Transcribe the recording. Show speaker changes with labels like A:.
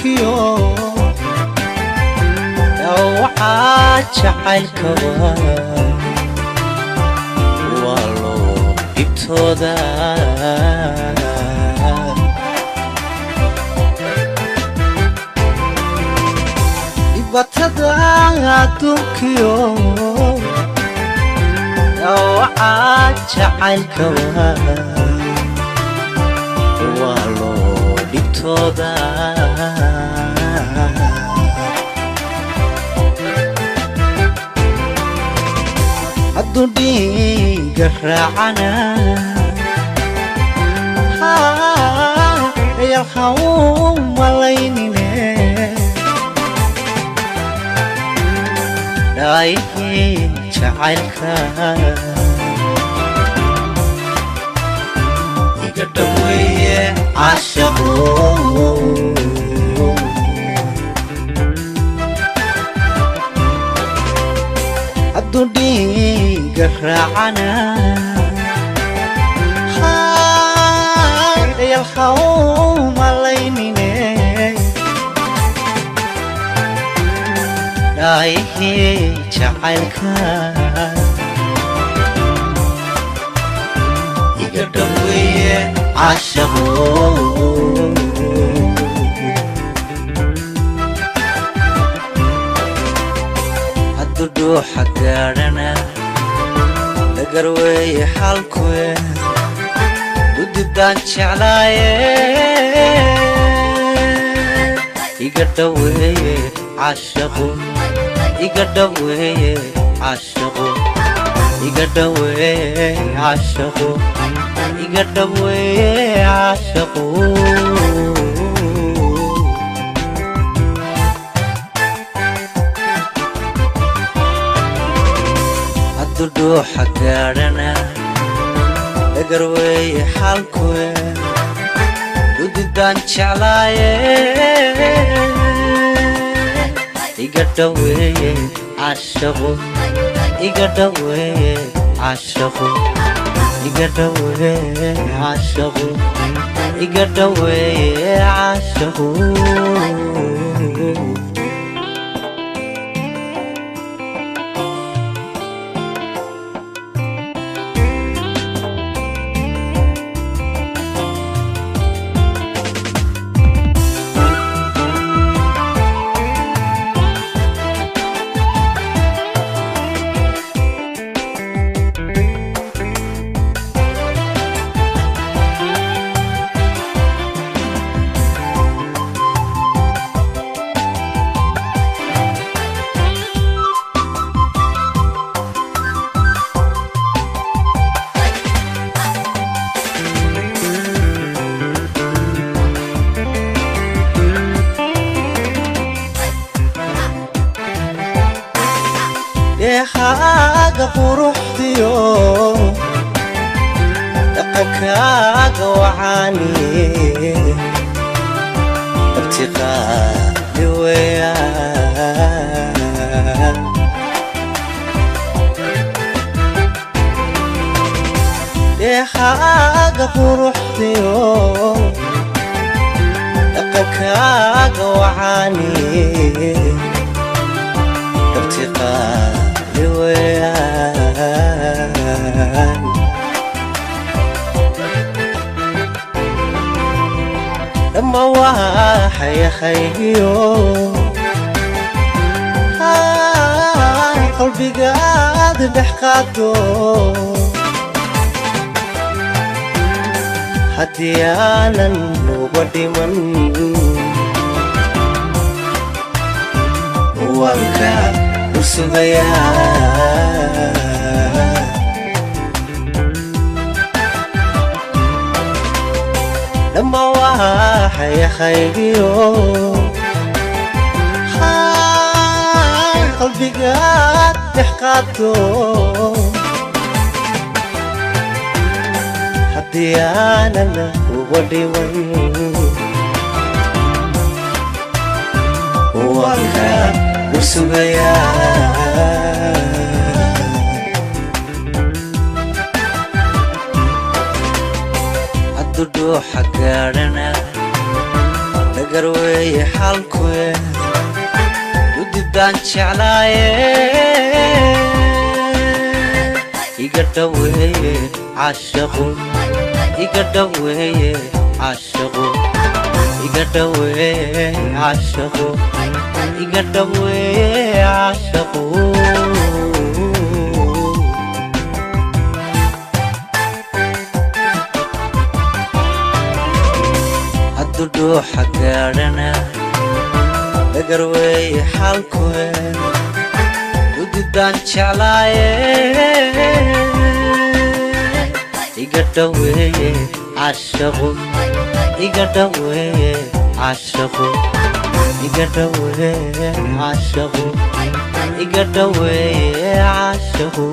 A: adduunkiyo dhaawaca jacaylkaba waa loo dhibtooda. Dhibaatada adduunkiyo dhaawaca jacaylkaba waa loo dhibtooda. Hadduu dhiiga raacana yalha u malaynine dhaayihii jacaylka iga dhaweeye caashaqo. Hadduu dhiiga raacana yalha u malaynine dhaayihii jacaylka iga dhaweeye caashaqo. Hadduu dhuuxa gaadhana dhagar weeye xalkuwe dhudibaan jeclaaye iga dhaweeye caashaqo, iga dhaweeye caashaqo, iga dhaweeye caashaqo, iga dhaweeye caashaqo. Hadduu dhuuxa gaadhana dhagar weeye xalkuwe dhudibaan jeclaaye iga dhaweeye caashaqo, iga dhaweeye caashaqo, iga dhaweeye caashaqo, iga dhaweeye caashaqo. Dheehaaga quruxdiyo dhaqankaaga wacaani abtiqaali weeyaan. Dheehaaga quruxdiyo dhaqankaaga wacaani abtiqaali weeyaan. Dhamma waxayahaygiyo qalbigaad dhex qaado haddii aanan uba dhiman wanka u sugayaa. Dhamma waxayahaygiyo qalbigaad dhex qaado haddii aanan uba dhiman wanka u sugayaa. Hadduu dhuuxa gaadhana dhagar Dhagar weeye xalkuye, dudidaan jeclaaye. Iga dhaweeye caashaqu, iga dhaweeye caashaqu, iga dhaweeye caashaqu, iga dhaweeye caashaqu. Hadduu dhuuxa gaadhana, dhagar weeye xalkuye, dudidaan jeclaaye. Iga dhaweeye caashaqu, iga dhaweeye caashaqu, iga dhaweeye caashaqu, iga dhaweeye caashaqu.